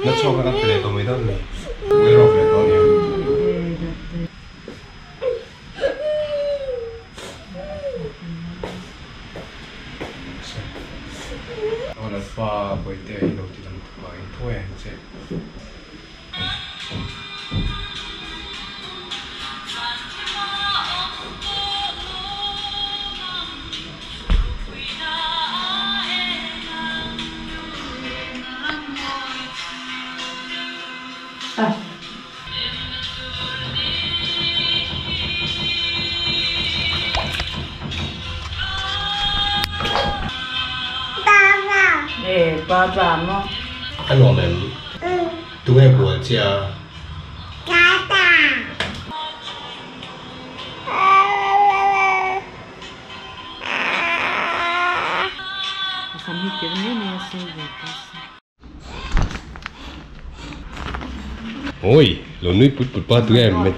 Na chhawk kha kan pe leh tawh mai dawn a ni. Wear off leh tawh a nia. Lalpa Bawihtea hi lo ti dam thuai thuai ang che. A nuam em? Tunge bual che a? Oi, lo nui put put pa tunge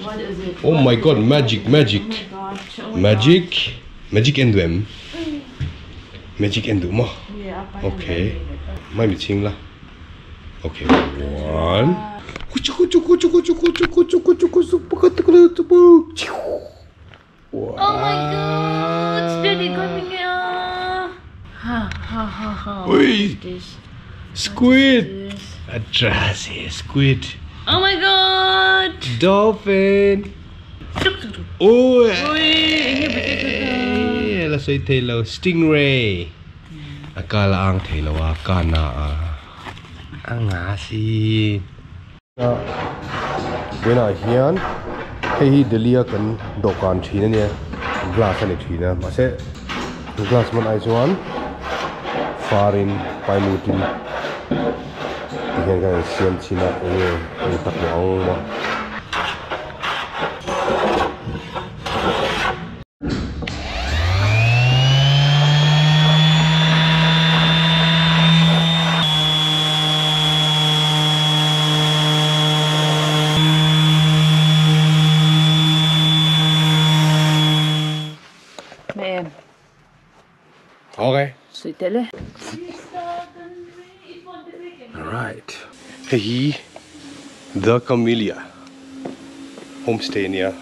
Oh my god, magic, magic. Magic, magic en duh em? Magic en duh maw? Okay. Mai mi chhing la. Okay, one. Oh my god, steady coming here. Ha ha ha ha. Ui! Squid! Atrasi, squid. Oh my god! Dolphin! Ui! Ui, La sawi thei lo, stingray. A kal a ang thei lo a, ka na a. A nga si. Vawiinah hian hei hi Delhi a kan dawhkan thin a nia glass a ni thin a mahse glass hman ai chuan farin plywood in ti hian kan siam chhin a enge eng tak maw ang maw. Okay. Alright. Hei hi The Camellia Homestay ania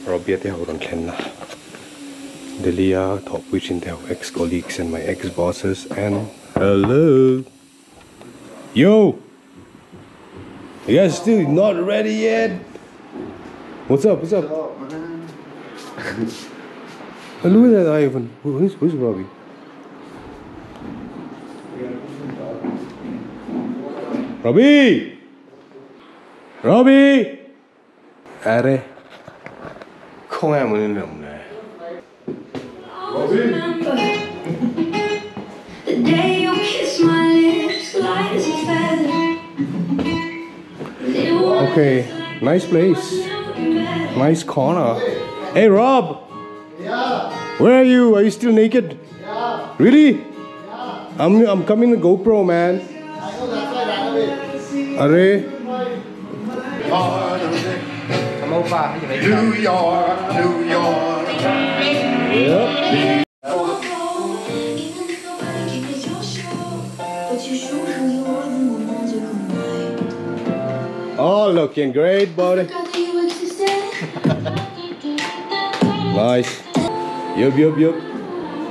Robia te ho rawn thlenna Delhi a thawhpui thin te ho ex colleagues and my ex bosses and hello yo you guys still not ready yet what's up what's up look at that Ivan who's who's Robbie Robbie Robbie Are khawngai mawni ni awm le Okay nice place nice corner hey Rob where are you are you still naked really I'm I'm coming the GoPro man Are New York, New York. Yep. Oh, looking great, buddy. Nice. Yup, yup, yup.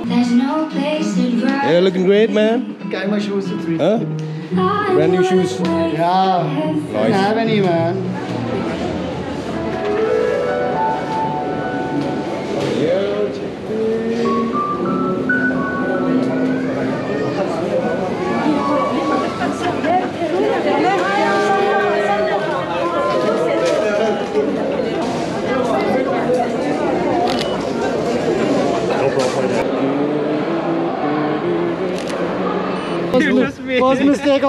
There's no place Yeah, looking great, man. Carry my shoes to three. Huh? Brand new shoes. Yeah. Nice. Don't have any, man. Yeah, check it. First mistake.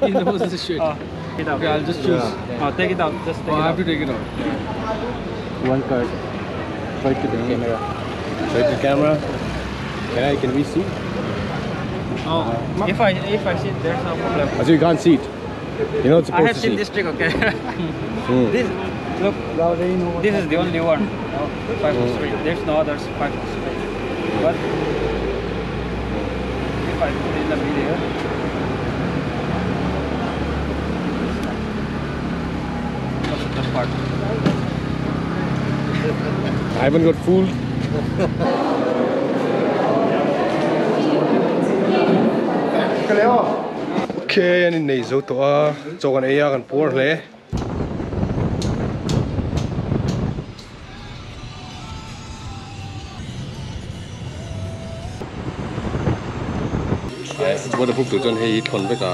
He knows this shit. It out. Okay, I'll just choose. Yeah. Oh, take it out. Just take Oh, it I have out. to take it out. One card. Try to the camera. Show it to camera. Can I? Can we see? Oh, if I see, there's no problem. Oh, so you can't see it. You're not I supposed have to seen see. this trick. Okay. This look. This is the only one. No, 5 of 3. There's no others. 5 of 3. But if I put in the video. part. Ivan got fooled. Okay, ani nei zo to a chaw kan ei a kan puar hle. Waterproof tu chuan hei thawn vek a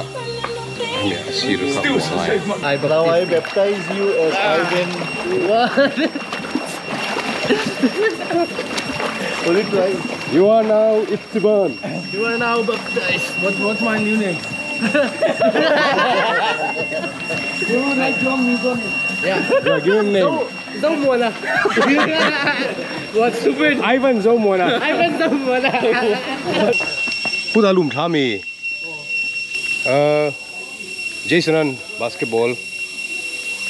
hemi a sir kha a ngai. Now I baptize you as Ivan. What? Will you try? You are now Esteban. You are now baptized. What's my new name? Yeah. Yeah, give him name. Zomwana. What stupid? Ivan Zomwana. Ivan Zomwana. Puta lum thami. Jason an basketball.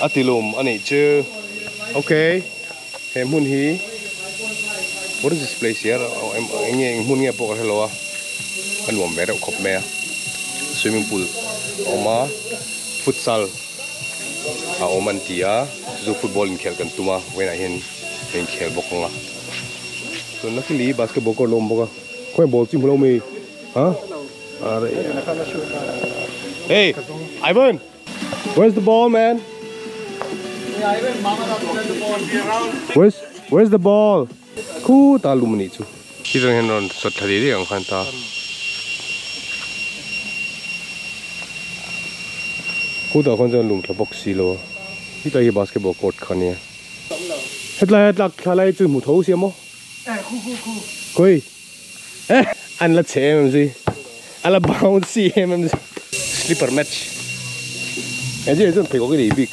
Atilum ani chu. Okay. He mun hi. What is this place here? Nge mun nge pok hello a. An wom me reuh khop me a. Swimming pool. Oma futsal. A oman tia. Zu football in khel kan tuma when I hin in khel bok nga. So luckily basketball ko lom boka. Koi ball chi mulo mi. Huh? Hey, Ivan! Where's the ball, man? Where's the ball? Ku ta lumni chu. Ki jang hen ron sot thari ri ang khan ta. Ku ta khon jan lum thla box si lo. Hi ta hi basketball court khan ni. Hetla hetla thlai chu mu tho sia mo. Eh, khu khu khu. Koi. Eh, an la che em gì. Ala bouncy em gì. Slipper match. Eh, ji zon phei ko ki big.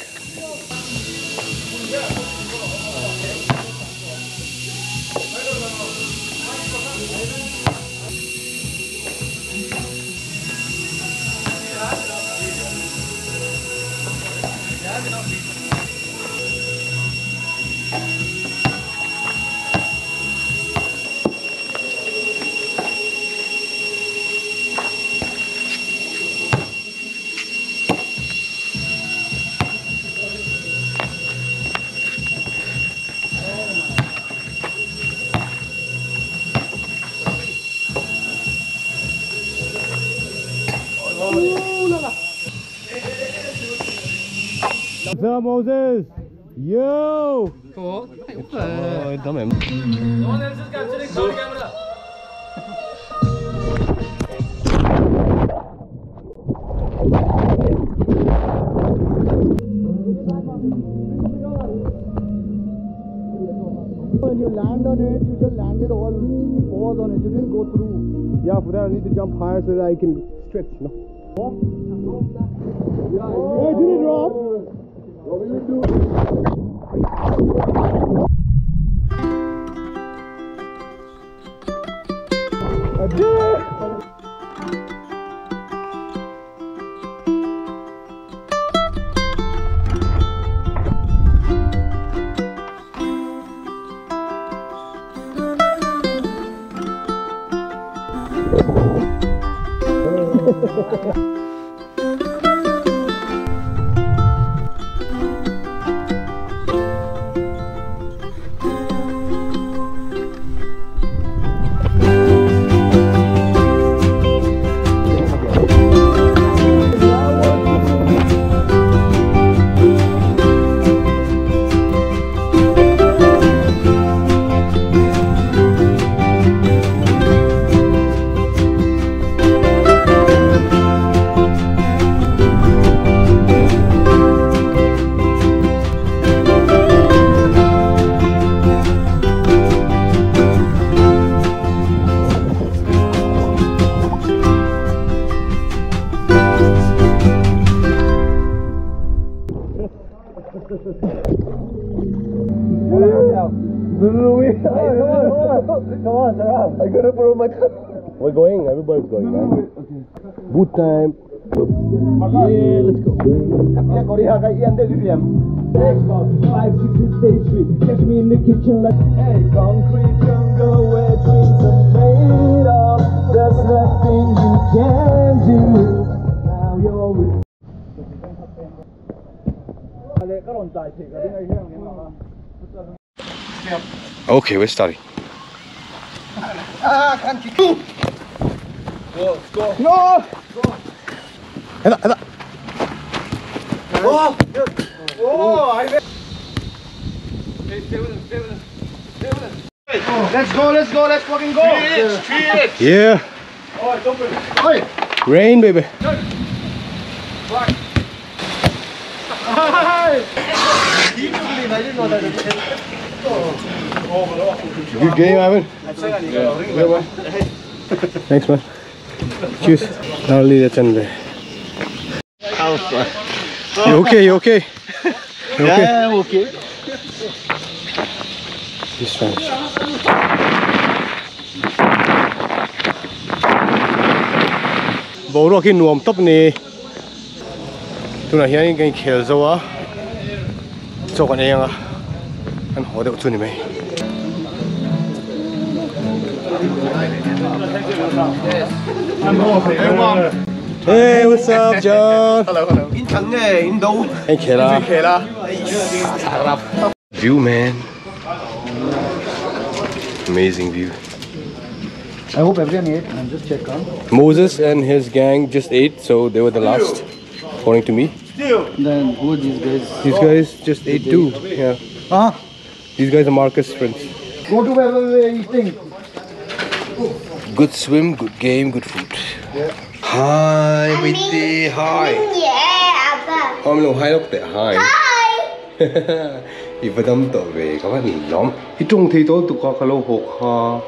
What's up, Moses? Yo! Cool. Oh, dumb. No one else is capturing the camera. When you land on it, you just landed all fours on it. You didn't go through. Yeah, for that I need to jump higher so that I can stretch. No. Yeah, I did it, Rob. What will you do? I did it! Come on, Sarah. I gotta put on my. We're going. Everybody's going, man. Okay. Boot time. Yeah, let's go. 5, 6 State Street. Catch me in the kitchen like hey, concrete jungle where dreams are made of. There's nothing you can do. Now you're with. Okay, we're starting. Can't kick. Go, go. No! Head up, head up. Oh! Oh, I... Hey, stay with him, stay with him. Stay with him. Let's go, let's go, let's fucking go. 3 hits. Yeah. Oh, it's open. Oi. Rain, baby. Back. I didn't know that. Good game, Ivan. Yeah. Thanks, man. Cheers. I'll leave that channel. You okay? You okay? You okay? Yeah, I'm okay. This one. Boruak hi nuam top ni. Tunah hianin kan inkhel zo a, chaw kan ei anga kan haw deuh chu ni mai. Hey, what's up, John? Hello, hello. In thang nge, in do. Inkhel a. Inkhel a. View, man. Amazing view. I hope everyone ate. I'm just check on. Moses and his gang just ate, so they were the last, according to me. Then who are these guys? These guys just ate too. Yeah. Huh? These guys are Marcus' friends. Go to wherever we're eating. Good swim, good game, good food. Yeah. Hi, Mitty. Hi. Yeah, Abba. Oh, no, hi, look there. Hi. Hi. Ivadam to ve ka van lom. I tung thei to tu ka khalo ho kha.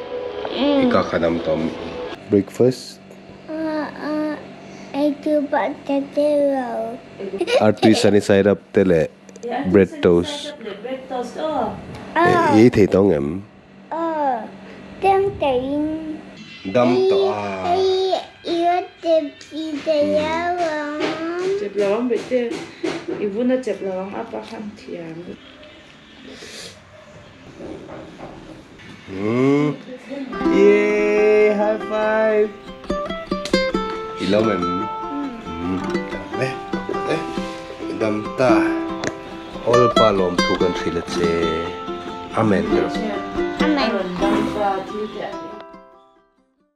I ka khadam tom. Breakfast. I do potato. Artui sunny side up tele bread toast. Bread toast. Oh. E thei tong em. Oh. Dam tin. Dam to a. I te pi te ya wang. Chep lawang be te. Ibuna chep lawang apa khan thiam. Yay, high five. Ilo mem. Le. Le. Dam ta. All palom thu kan thila che. Amen.